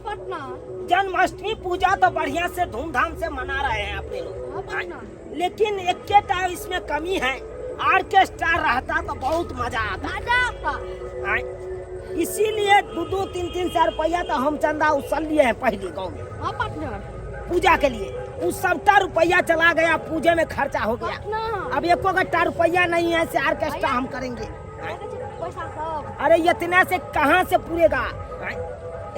पटना। जन्माष्टमी पूजा तो बढ़िया से धूमधाम से मना रहे हैं अपने लोग। हाँ, पटना। लेकिन एक इसमें कमी है, ऑर्केस्ट्रा रहता तो बहुत मजा आता। मजा आता। आय। इसीलिए दो दो तीन तीन सौ रुपया तो हम चंदा उसल लिए हैं पहले गांव में। हाँ पार्टनर। पूजा के लिए उस सबटा रुपया चला गया, पूजे में खर्चा हो गया। पार्टनर। अब एको गट्टा रुपया नहीं है से ऑर्केस्ट्रा हम करेंगे। पैसा सब। अरे इतने से कहाँ से पूरेगा?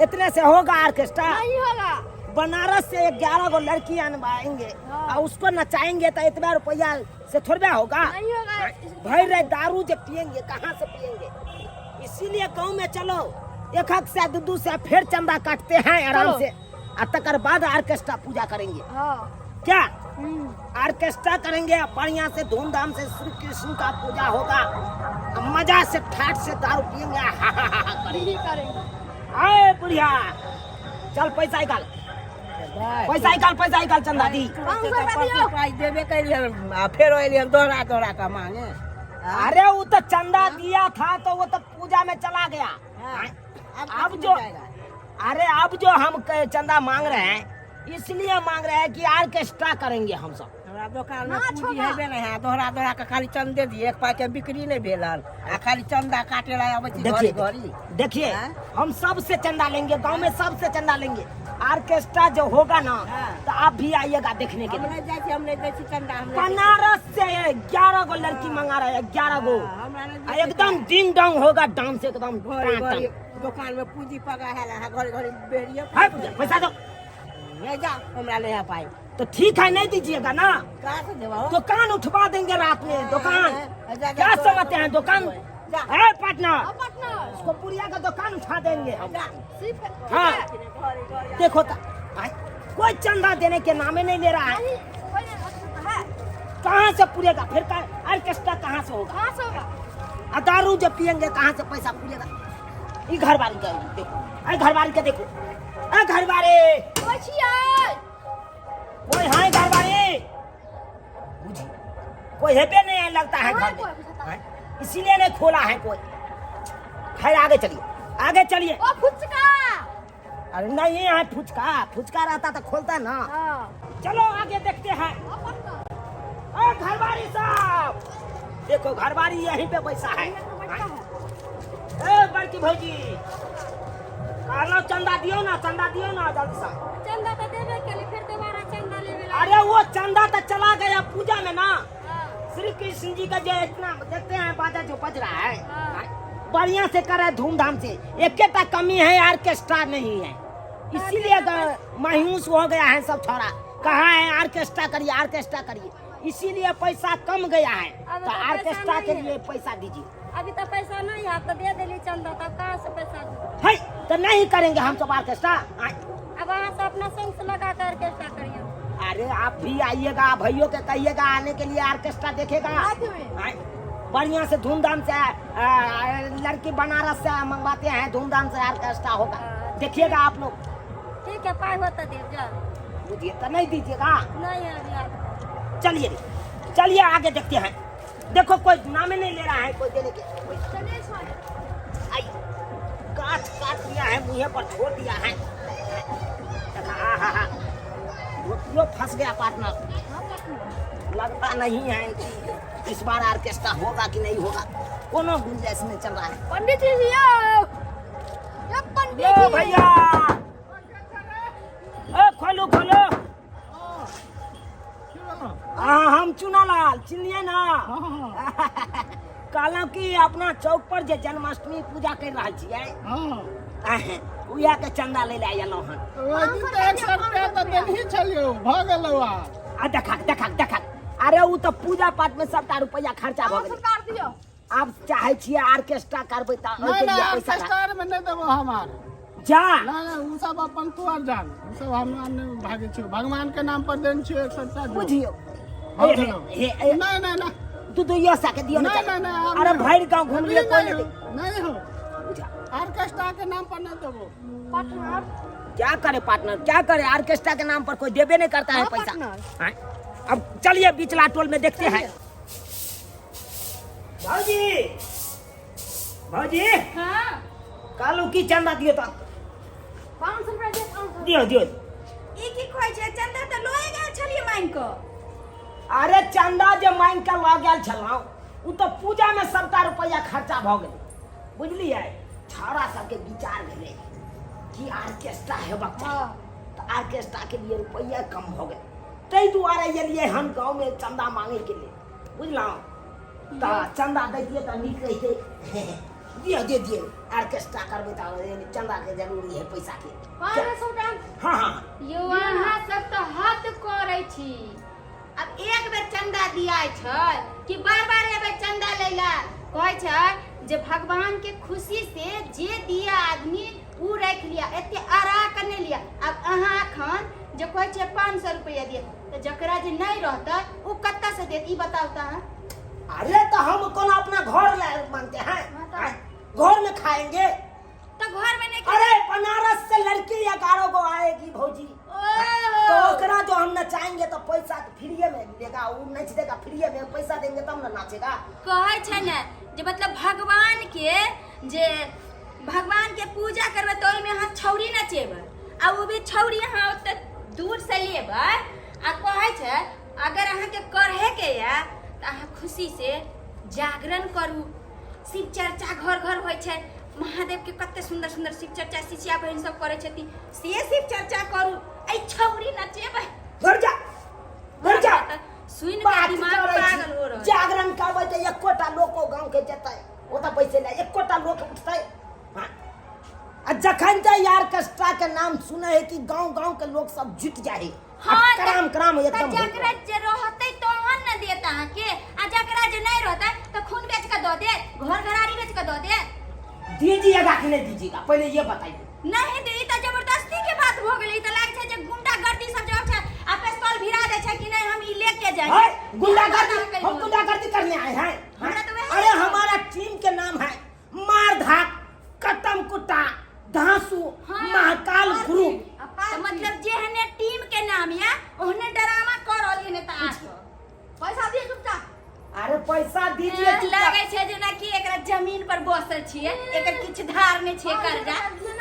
इतने से होगा ऑर्केस्ट्रा? नहीं होगा। बनारस से 11 गो लड़की अनवाएंगे हाँ। और उसको नचाएंगे तो इतना रुपया से थोड़बे होगा? नहीं होगा। भर रहे दारू जब पियेंगे कहाँ से पियेंगे? इसीलिए गांव में चलो, एक हक से दू दू से फिर चंदा काटते हैं आराम चलो। से, और तकर बाद ऑर्केस्ट्रा पूजा करेंगे। हाँ। क्या हम्म। ऑर्केस्ट्रा करेंगे बढ़िया से धूमधाम से, श्री कृष्ण का पूजा होगा, मजा से ठाट से दारू पियेंगे, हा, हा, हा, हा करेंगे। यही करेंगे। आए बुढ़िया, चल पैसा निकाल, पैसा निकाल, पैसा निकाल, चंदा दी। 500 रुपया दियो। पाइ देबे कैलियन आ फेरो एलियन दोहरा दोहरा कऽ मांगे। अरे वो तो चंदा दिया था तो वो तो पूजा में चला गया। हाँ। अब जो, अरे अब जो हम चंदा मांग रहे हैं, इसलिए मांग रहे हैं कि ऑर्केस्ट्रा करेंगे हम सब। हमरा दोकान में नाच पूंजी होगा। हेबे नहीं है, दोहरा दोहरा के खाली चंदे दिए, एक पाई के बिक्री नहीं भेल हन आ खाली चंदा काटे ला अबै छी घड़ी देखिए घड़ी। देखिए हाँ? हम सबसे चंदा लेंगे, गांव में सबसे चंदा लेंगे। ऑर्केस्ट्रा जो होगा ना हाँ। तो आप भी आइएगा देखने के हम लिए। नहीं जाइ छी, हम नहीं दै छी चंदा, हम नहीं दै छी। बनारस से 11 गो लड़की मंगा रहे हैं, 11 गो। हाँ, हमरा नहीं आ दै छी। एकदम डिंग डोंग होगा डांस, एकदम घड़ी टान घड़ी टान। दोकान में पूंजी पगा है ला, घड़ी घड़ी बेरिए। है पैसा दो। नहीं जा, हमरा नहीं है पाई। तो ठीक है, नहीं दीजिएगा ना। कहाँ से देबो? दुकान उठवा देंगे रात में दुकान। हाँ, जा, जा, क्या जा, समझते हैं दुकान? जा। है पार्टनर। हाँ पार्टनर। इसको पुड़िया का दुकान उठा देंगे हम। जा। सिर्फ हाँ। घड़ी घड़ी देखो तो, आय, कोई चंदा देने के नामे नहीं ले रहा है। नहीं, कोई नहीं रखता है। कहाँ से पूरेगा फिर? ऑर्केस्ट्रा कहाँ से होगा? कहाँ से होगा? आ दारू जब पियेंगे कहाँ से पैसा पूरेगा? ई घरवाली का देखो, अरे घरवाली के देखो, अरे घरवाली। कोई छियै? कोई है घरवाली? बुझी कोई हेबे नहीं है लगता है हाँ, घर कोई में। बुझाता। हैं? इसीलिए नहीं खोला है कोई। खैर आगे चलिए, आगे चलिए। ओ फुचका। अरे नहीं है फुचका, फुचका रहता तो खोलता ना। हाँ। चलो आगे देखते हैं। हाँ, पार्टनर। ओ घरवाली साहब देखो, घरवाली यहीं पे बैठा है। यहाँ पे बैठा है। ए बड़की भौजी, कहलो चंदा दियो ना, चंदा दियो ना जल्दी से। चंदा तो देबे केली, फिर दोबारा चंदा लेबे ला। अरे वो चंदा तो चला गया पूजा में ना। हाँ। श्री कृष्ण जी का जो इतना देखते हैं बाजा जो बज रहा है, हाँ। बढ़िया से कर रहा है धूमधाम से। एक कमी है, ऑर्केस्ट्रा नहीं है, इसीलिए मायूस हो गया है सब छोरा। कहा है ऑर्केस्ट्रा करिए, ऑर्केस्ट्रा करिए, इसीलिए पैसा कम गया है। अब तो तो पैसा ऑर्केस्ट्रा के नहीं है। लिए पैसा दीजिए। अभी तो पैसा नहीं है, तो दे देली चंदा, तब कहाँ से पैसा दू? है तो नहीं करेंगे हम सब ऑर्केस्ट्रा। अब अहाँ से अपना संग से लगा कर ऑर्केस्ट्रा करियो। अरे आप भी आइएगा, भाइयों के कहिएगा आने के लिए, ऑर्केस्ट्रा देखेगा। आए, बढ़िया से धूमधाम से लड़की बनारस से मंगवाते हैं, धूमधाम से ऑर्केस्ट्रा होगा, हाँ। देखिएगा आप लोग। ठीक है, पाई हो तो देव जा। मुझे तो नहीं दीजिएगा। नहीं है अभी आप। चलिए चलिए आगे देखते हैं। देखो कोई नाम ही नहीं ले रहा है कोई देने के। कोई चलिए स्वामी। आई काट काट दिया है, मुँह पर छोड़ दिया है। हा हा हा, वो फंस गया पार्टनर। लगता नहीं है कि इस बार ऑर्केस्ट्रा होगा कि नहीं होगा, कोनो गुंजाइश नहीं चल रहा है। पंडित जी यो, यो पंडित यो जी। भैया, ए खोलो खोलो। हाँ हम चुनालाल चिन्हिए ना। कहलहुँ कि अपना चौक पर जे जन्माष्टमी पूजा कर रहल छियै, उएह के चंदा लै लए अयलहुँ हन। ओहि दिन तऽ 100 रुपया तऽ देनही छलियौ, भऽ गेलौ आब। आ देखा देखा देखा, अरे ओ तऽ पूजा पाठ में सबटा रुपया खर्चा भऽ गेलै। सरकार दियौ। आब चाहै छियै ऑर्केस्ट्रा करबै तऽ नहि ओहिके नहि लिए पैसा ऑर्केस्ट्रा में नहि देबो हमार। जा। नहि नहि, ओ सब अपन तू आर जान, ओ सब हमरा नहि भागै छियौ। भगवान के नाम पर देने छियौ 100 रुपया दियौ। बुझियौ। भऽ हे, गेलौ। हे, हे, नहि नहि नहि, दू दू सए के दियौ ने। नहि नहि नहि, आब अरे नहि। भरि गाँव घुमलियै, कोई नहीं नहीं। हो, नहीं हो। बुझा। ऑर्केस्ट्रा के नाम पर नहीं देबो। पार्टनर। क्या करे पार्टनर, क्या करे? ऑर्केस्ट्रा के नाम पर कोई देबे नहीं करता है हाँ, पैसा। पार्टनर। हाँ? अब चलिए बिचला टोल में देखते हैं। भाजी भाजी। हाँ। कालू की चंदा दियो तो। 500 रुपया दे, 500। दियो दियो। ई की कहै छै? चंदा तऽ लए गेल छलियै मांगि कऽ। अरे चंदा जे मांगि के लऽ गेल छलहुँ ओ तऽ पूजा में सबटा रुपैआ खर्चा भऽ गेलै, बुझलियै? छौड़ा सबके विचार भेलै कि ऑर्केस्ट्रा हेबाक चाही। हँ। तऽ ऑर्केस्ट्रा के लिए रुपैआ कम भऽ गेल, ताहि दुआरे एलियै हम गाँवमे चंदा मांगैके लेल, बुझलहुँ? तऽ चंदा दैतियै तऽ नीक रहितै। दियौ दियौ दियौ, ऑर्केस्ट्रा करबै तऽ चंदाके जरूरी है पैसाके। 500 रुपया। हाँ हाँ। यौ अहाँ सब तऽ हद करै छी। अब एक बेर चंदा दियाइ छै कि बार बार एबै चंदा लै ला? कहै छै जे भगवान के खुशी से जे दिया आदमी उ राखि लिया, एते अड़ा के नहि लिया। आब अहाँ एखन जे कहै छियै 500 रुपया दिया, तऽ जकरा जे नहि रहतै उ कतऽ से देत, ई बताउ तऽ अहाँ। अरे तो हम कोनो अपना घर ले मांगते हैं? हाँ तो। हैं? घर में खाएंगे? तो घर में नहीं। अरे बनारस से लड़की 11 गो आएगी भौजी, ओहो। तो ओकरा जो हम नचाएंगे तो पैसा फ्रीए में मिलेगा। वो नच देगा फ्रीए में, पैसा देंगे तब ना नाचेगा। कहै छै ने जे मतलब भगवान के जे भगवान के पूजा करबै तऽ ओहिमे अहाँ छौरी नचेबै, आ ओ भी छौरी अहाँ ओते दूर से लेबै। आ कहै छै अगर अहाँके करहेके यऽ तऽ अहाँ खुशी से जागरण करू, शिव चर्चा घर घर होइ छै, महादेव के कते सुंदर सुंदर शिव चर्चा शिष्या बहिन सब करै छथिन, से शिव चर्चा करू, एहि छौरी नचेबै। घर जा, घर जा। सुनि कऽ बात दिमाग करै छी। पागल हो रहल। जागरण करबै तऽ एकोटा लोको गाँव के जेतै ओतऽ बैसै लए? एकोटा लोक उठतै? हाँ? आ जखन जे ऑर्केस्ट्रा के नाम सुनै है कि गाँव गाँव के लोग सब जुट जाइ है। हाँ, आ कराम कराम तऽ एकदम होइत जकरा रहै। जे रहतै तहन ने देत अहाँके, आ जकरा जे नहि रहतै तऽ खून बेच कऽ दऽ देत, घर घरारी बेच कऽ दऽ देत। दीजिएगा कि नहीं दीजिएगा, पहले ये बताइए। नहीं दे, ई तऽ जबरदस्ती के बात भऽ गेलै। ई तऽ लागै छै जे गुंडागर्दी सब जे छै आ पिस्तौल भिरा दै छै कि नहीं हम ई लेके जाए। है, गुंडागर्दी, हम गुंडागर्दी करने आए हैं? हमरा तो वही अरे है। हमारा टीम के नाम है मार धाक कटम कुटा धांसू हाँ, महाकाल ग्रुप। तऽ मतलब जेहने टीम के नाम या ओहने ड्रामा कर रहलियै ने तऽ आज पैसा दिअ चुपचाप। अरे पैसा दीजिए चुपचाप। लागै छै जेनाकि एकरा जमीन पर बसल छियै, एकर किछु धार नहि छै, कर्जा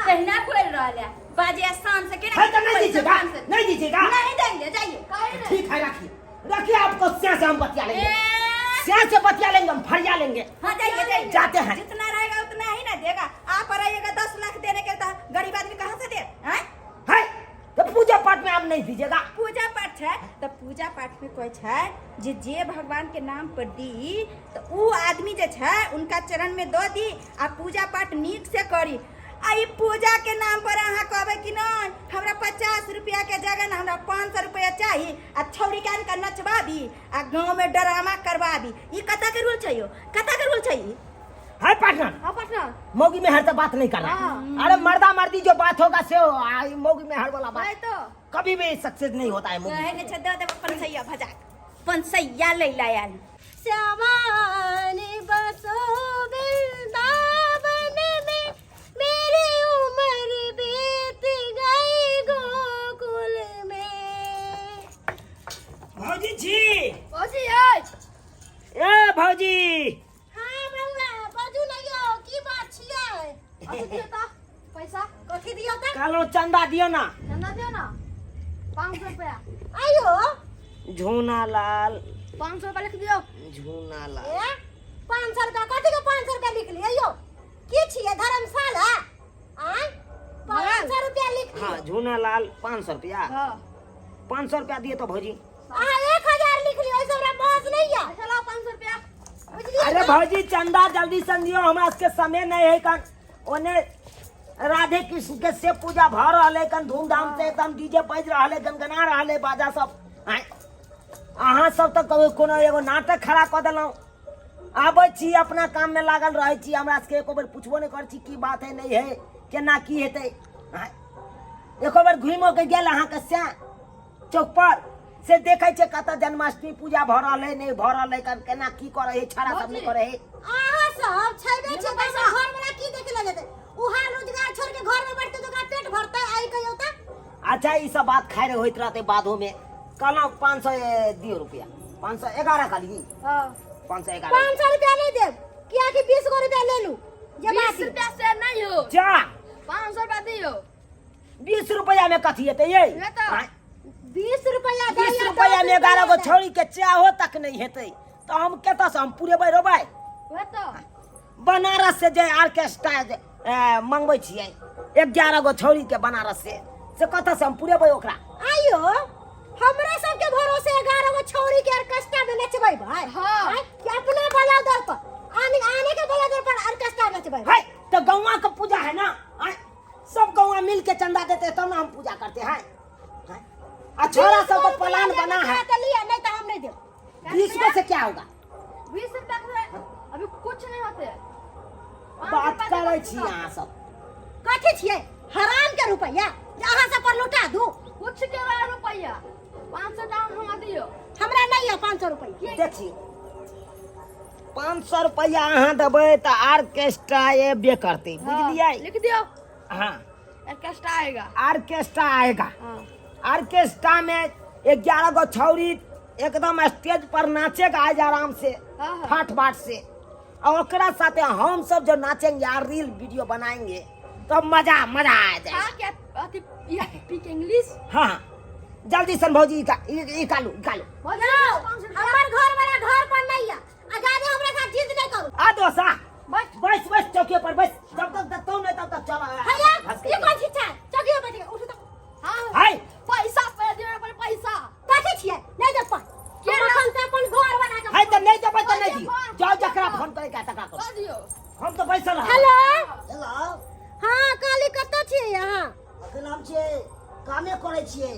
तहिना बोल रहल है, बाजे आसान से केना। है तो नहीं दीजिएगा? पैसा से। नहीं दीजिएगा? नहीं देंगे, जाइए। काहे नहीं? ठीक है, रखिए रखिए, आपको सिया से हम बतिया लेंगे। ए, सिया से बतिया लेंगे, हम फरिया लेंगे। हाँ जाइए जाइए। जाते हैं। जितना रहेगा उतना ही ना देगा। आप रहिएगा 10 लाख देने के तो गरीब आदमी कहाँ से दे हैं? है तो पूजा पाठ में आप नहीं दीजिएगा? पूजा पाठ है तो पूजा पाठ में कोई छै जे जे भगवान के नाम पर दी तो ऊ आदमी जे छै उनका चरण में दऽ दी आ पूजा पाठ नीक से करी। आ ई पूजा के नाम पर अहाँ कहबै कि नहीं हमरा 50 रुपया के जगह ने हमरा 500 रुपया चाही, आ छौरी के आनि कऽ नचबाबी आ गाँव में ड्रामा करबाबी, ई कतऽ के रूल छै यौ? कतऽ के रूल छै ई? है पार्टनर। हाँ पार्टनर। मौगी में हर से बात नहीं करना है। अरे मर्दा मर्दी जो बात होगा से हो, ई मौगी में हर वाला बात नहीं तो कभी भी सक्सेस नहीं होता है मौगी। कहै ने छै दऽ देबै पंसैया भजा पंसैया लै ला आयल। श्यामाने बसो वृंदावन में, मेरी उम्र बीत गई गोकुल में। भौजी छी? भौजी ऐ। ए भौजी। हाँ बउआ बाजू ना यौ, की बात छियै? अथी दियौ तऽ पैसा। कथी दियौ तऽ? कहलहुँ चंदा दियो ना। चंदा दियौ ना, 500 रुपया। आइयो। झूना लाल। 500 रुपया लिख दियौ। झूना लाल। ए 500 रुपया कथी के? 500 रुपया लिख लियै यौ? की छियै धर्मशाला? आँय, 500 रुपया लिख लियौ। हाँ झूना लाल 500 रुपया। हाँ। 500 रुपया दिए तो भौजी। अहाँ 1000 लिख लियौ, एहिसँ हमरा बहस नहीं है। अच्छा लाओ 500 रुपया, बुझलियै? अरे भौजी चंदा जल्दी से दियो, हमरा सबके समय नहीं है कन। ओने राधे कृष्ण के से पूजा भ रहल है कन धूमधाम से, एकदम डीजे बज रहल है, गनगना रहल है बाजा सब। आँय, अहाँ सब तऽ कभी कोनो एगो नाटक खड़ा कऽ देलहुँ। आबै छी अपना काम में लागल रहै छी, हमरा सबके एको बेर पुछबो नहि करै छी की बात है नहीं है केना की हेतै। आँय, एको बेर घुमिओ के गेल अहाँके सएह चौक पर से देखै छै कतऽ जन्माष्टमी पूजा भऽ रहल है नहि भऽ रहल है, केना की करै है छाड़ा सब नहि करै है। अहाँ सब छेबे छै पैसा, घर वाला की देखे लगे जेतै? उहा रोजगार छोड़ के घर में बैठते तो ओकरा पेट भरतै? आई कहियो त। अच्छा ई सब बात खैर होइत रहतै बादो में। कहलहुँ 500 दियौ रुपया, 511 कहली। हां। 511। 500 रुपया नहीं देब, किया कि 20 गो रुपया ले लू जे 20 बाकी रुपया से नहीं हो। जा। 500 रुपया दियो। 20 रुपया में कथी हेतै ये? ले तऽ। आँय, 20 रुपया 20 रुपया में 11 गो छौड़ी के चाहो तक नहीं हेतै तऽ हम कतऽ से हम पुरेबै रोबै? वएह तऽ। बनारस से जे ऑर्केस्ट्रा जे, मंगबै छियै 11 गो छौड़ी के बनारस से कतऽ से हम पुरेबै ओकरा? आइयो हमरा सबके भरोसे 11 गो छौरी के ऑर्केस्ट्रा में नचबै भाई। हाँ। आँय, कि अपना बला दर पर आने आने के बला दर पर ऑर्केस्ट्रा नचबै। है तो गौवा का पूजा है ना, आँय, सब गौवा मिल के चंदा देते हैं तब ना हम पूजा करते हैं। आँय, आ छोरा सब का प्लान बना है। तो लिया नहीं तो हम नहीं देब। 20 गो से क्या होगा? 20 रुपया के अभी कुछ नहीं होते। बात करै छी अहाँ सब। कथी छियै हराम के रुपया जे अहाँ सब पर लुटा दू? कुछ के बा रुपया 500 डाउन हमरा दियो। हमरा नहीं है 500 रुपया। देखियौ 500 रुपया अहाँ देबै तऽ ऑर्केस्ट्रा एबे करतै, बुझलियै? लिख दियो। हाँ, ऑर्केस्ट्रा आएगा। ऑर्केस्ट्रा आएगा। हाँ। ऑर्केस्ट्रा में 11 गो छौरी एकदम स्टेज पर नाचेगा आज आराम से। हाँ, हाँ। फाट फाट से, और ओकरा साथे हम सब जो नाचेंगे और रील वीडियो बनाएंगे तो मजा मजा आ जाएगा। हाँ, क्या अथी या स्पीक इंग्लिश? हाँ, जल्दी सन भौजी निकालू निकालू। जाओ, हमर घर वाला घर पर नहीं है आ जादे हमरा साथ जिद नहीं करू। आ दोसा बस बस बस चौकी पर बस, जब तक दत्तो नहीं तब तक चला। हैया ये कौन चीज छै? चौकी पर बैठ के उठू तो। हाँ। हाय पैसा पे दियो पर पैसा। कथी छियै? नहीं देब पाइ। के हम अखन तऽ अपन घर वाला के हाय तऽ नहीं देबै तऽ नहीं दियो, फोन, जाओ जकरा फोन करे के तकरा करू। कर दियो। हम तो बैसल रहब। हेलो। हेलो। हाँ काली कतऽ छियै अहाँ? अखन हम छियै कामे करै छियै।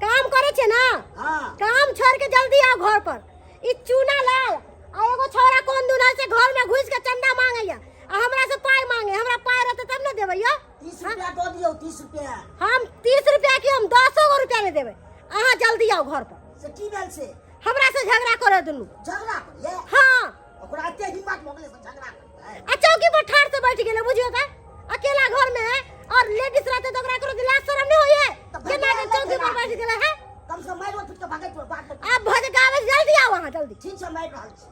काम करै छियै ना? हाँ। काम छोड़ के जल्दी आओ घर पर। ई चूना लाल आ एगो छौड़ा कोन दुना से घर में घुस के चंदा मांगैया आ हमरा से पाइ मांगे। हमरा पाइ रहतै तब ने देबै यौ। 30 रुपया दऽ दियौ, 30 रुपया। हम 30 रुपया की हम 10 गो रुपया नहीं देबै, अहाँ जल्दी आओ घर पर। से की भेल से? हमरा से झगड़ा करे दुनू। झगड़ा करिए? हाँ। ओकरा एते हिम्मत भऽ गेलै से झगड़ा करतै? आ चौकी पर ठाढ़ से बैठ गेलै बुझियौ तऽ, अकेला घर में है और लेडीज रहते तो ओकरा कोनो लाज शरम नहीं होइए? तऽ केना के चौकी पर बैठ गेलै है? कम से कम मारि पीट के भागैत बात। आब भजकाबै, जल्दी आओ अहाँ जल्दी। ठीक छै, मारि रहल छी।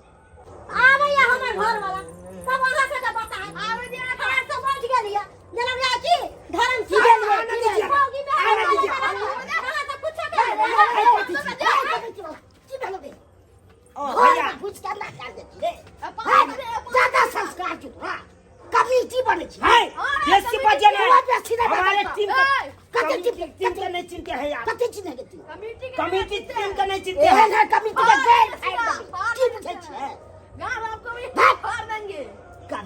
आबैया हमर घर वाला तब अहाँ सबके बताए। आबै दिया ठाढ़ से बैठ गेलियै जेना बुझाय की धर्म की भेलियै? की भेलियै? मौगी में आबै दीजिए। अहाँ तऽ कुछो हाय, कथी छी? की भेल बे? ओ भैया घुस के अंदर कर देती रे। ज्यादा संस्कार छौ तोरा, कमिटी बनै छी। हाय, बेसी बजे नहीं। बेसी नहीं हमारे बजै। टीम का कते कमिटी टीम के नहीं चिनते हैं यार। कते चिन्है के तू? कमिटी के कमिटी टीम के नहीं चिनते हैं। एहन है कमिटी के गैर की बुझै छियै? गाँव आपको भी फाड़ देंगे।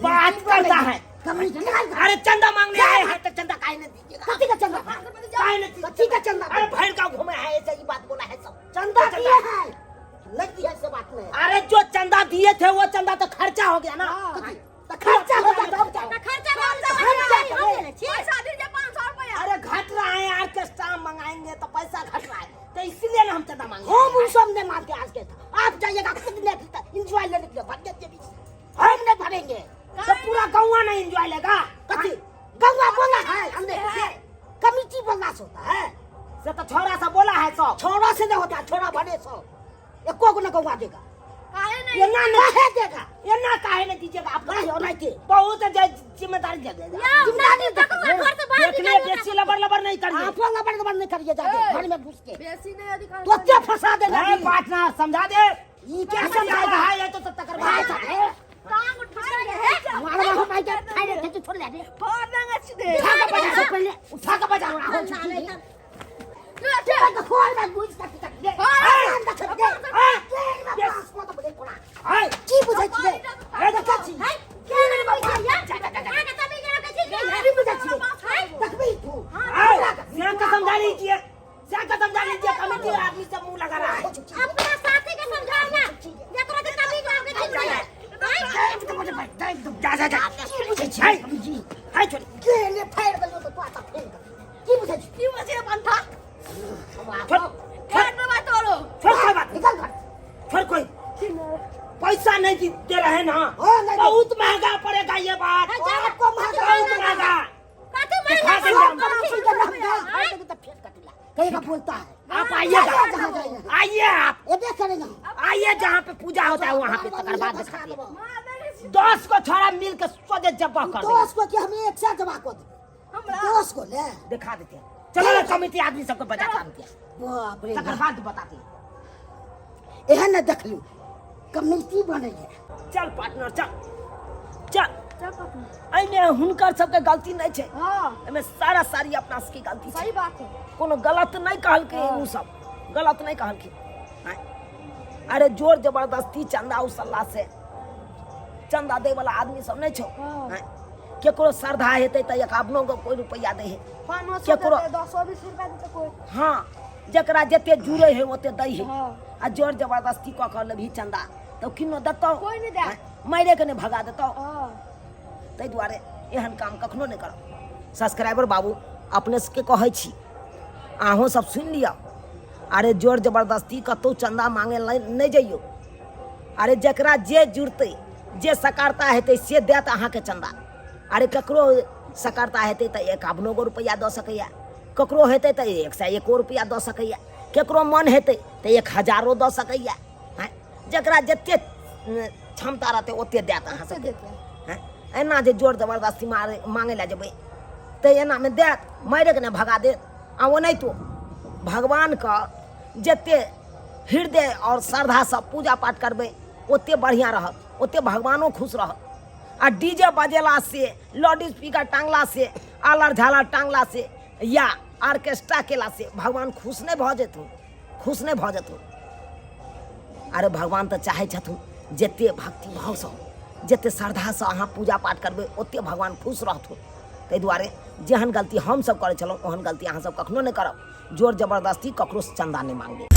बात करता है। कमिटी। अरे चंदा मांगने आए हैं तो चंदा काहे नहीं दीजिएगा? कथी का चंदा? काहे नहीं दीजिएगा? कथी का चंदा? अरे भैर का घूमे है ऐसे ही बात बोला है सब। चंदा दिए है नहीं दिए से बात नहीं। अरे जो चंदा दिए थे वो चंदा तो खर्चा हो गया ना। कथी? तो खर्चा हो गया तब जाओ। खर्चा हम देले छियै। पैसा दीजिए 500 रुपया। अरे घट रहा है, ऑर्केस्ट्रा मंगाएंगे तो पैसा घट रहा है, तो इसीलिए ना हम चंदा मांगे। हम उन सब नहीं मानते आज के। आप जाइएगा खुद ले एंजॉय लेने के लिए, भर के बीच हम नहीं भरेंगे। तो पूरा गौवा नहीं एंजॉय लेगा। कथी गौवा बोला है? हमने कमिटी बोलना से होता है। से तो छोरा सा बोला है सब। छोरा से नहीं होता, छोरा भरे सौ एको गो न गौवा देगा। काहे नहीं? ये ना नहीं काहे देगा? ये ना काहे नहीं दीजिएगा आप? काहे और नहीं के? बहुत जिम्मेदारी दे देगा। जिम्मेदारी देखो घर से बाहर देख लिए, बेसी लबर लबर नहीं करिए। आप लबर लबर नहीं करिए, जाके घर में घुस के बेसी नहीं अधिकार। तो क्या फंसा देगा? नहीं पार्टनर समझा दे। ये क्या समझाएगा? समझाएगा? है ये तो तकर भाई बाद साहब टांग उठा रहे हैं। मारवा हम आई के खाए रे तो छोड़ ले रे। फाड़ देंगे सीधे। उठा के बजा से पहले, उठा के बजा रहा हूं। बैठे। खोल में घुस के पिटक दे। अंदर दे। हाय की बुझै छियै? हे देखै छी? है के रे बुझैया? अहाँके तमीज रखै छी? की बुझै छियै? देखबही तू। हाय श्याम का समझा लीजिए, श्याम का समझा लीजिए। कमेटी आदमी सब मुंह लगा रहा है। अपना साथी के समझाओ ना, जकरा के तमीज रखै छी। जा जा जा। की बुझै छियै? हाय हाय छोड़। गेले फाड़ि देलियौ तऽ तोरा तऽ फेर की बुझै छी? की बचे पंथा? छोड़ काट दो बात तोरो। छोड़, कोई बात निकल घर। छोड़, कोई पैसा नहीं दे रहे ना। हाँ, नहीं दे। बहुत महंगा पड़ेगा ये बात। आपको महंगा बहुत महंगा। कथी दिखा महंगा? देंगे हम। फाड़ि देबै तऽ फेर कटिला कहेगा बोलता है। आप आइएगा, जहाँ जाइएगा। आइए आप। एबे करेगा। आइए, जहाँ पे पूजा होता है वहाँ पे तकर बाद दिखा देबो। 10 को छोड़ा मिल के सोझे जब्बा कर देंगे। 10 को कि हम एक साथ जमा कर देबै। हमरा 10 गो ले दिखा देते हैं। चलो ना कमिटी आदमी सबके बजा के आनते हैं। बाप रे तकर बाप। बाद बताते हैं। एहन ने देखलू कमिटी बनैया। चल पार्टनर, चल चल। चल पार्टनर। एहिमे हुनकर सबके गलती नहि छै। हाँ। एहिमे सारा सारी अपना सबके गलती छै। सही बात है। कोनो गलत नहि कहलकै। ओ सब गलत नहि कहलखिन। आँय। अरे जोर जबरदस्ती चंदा उसल्ला से चंदा दै वाला आदमी सब नहि छौ। हाँ। आँय। केकरो श्रद्धा हेतै तऽ एकावनो गो कोइ रुपैआ दै है। 500 केकरो- देतै, 10 20 रुपया देतै कोइ। हाँ, जकरा जते जुड़े है ओते दै है। हाँ। आ जोर जबरदस्ती कऽ कऽ लेबही चंदा तऽ किनो देतौ? कोइ नहि देत। आँय, मारे के नहि भगा देतौ? हाँ। ताहि दुआरे एहन काम कखनो नहि करब। सब्सक्राइबर बाबू, अपने सबके कहै छी, अहूँ सब सुनि लिअ। अरे जोर जबरदस्ती कतहु चंदा मांगे लए नहि जइयौ। अरे जकरा जे जुड़तै, जे सकारता हेतै से देत अहाँके चंदा। अरे ककरो सकारता हेतै तऽ 51 गो रुपैआ दऽ सकैए, ककरो हेतै तऽ 101 रुपैआ दऽ सकैए, ककरो मन हेतै तऽ 1000 दऽ सकैए। आँय, जकरा जते क्षमता रहतै ओते देत अहाँ सबके। देतै। आँय, एना जे जोर जबरदस्ती मारे मांगे लए जेबै तऽ एनामे देत, मारिके नहि भगा देत? आ ओनाहितो भगवानके जते हृदय आओर श्रद्धासँ पूजा पाठ करबै ओते बढ़िआँ रहत, ओते भगवानो खुश रहत। आ डीजे बजेला से, लाउड स्पीकर टांगला से, आलर झालर टांगला से या ऑर्केस्ट्रा केला से भगवान खुश नहि भऽ जेथुन, खुश नहि भऽ जेथुन। अरे भगवान तऽ चाहै छथुन जते भक्ति भावसँ, जते श्रद्धासँ अहाँ पूजा पाठ करबै ओते भगवान खुश रहथुन। ताहि दुआरे जेहन गलती हमसब करै छलहुँ ओहन गलती अहाँ सब कखनो नहि करब। जोर जबरदस्ती ककरोसँ चंदा नहि मांगबै।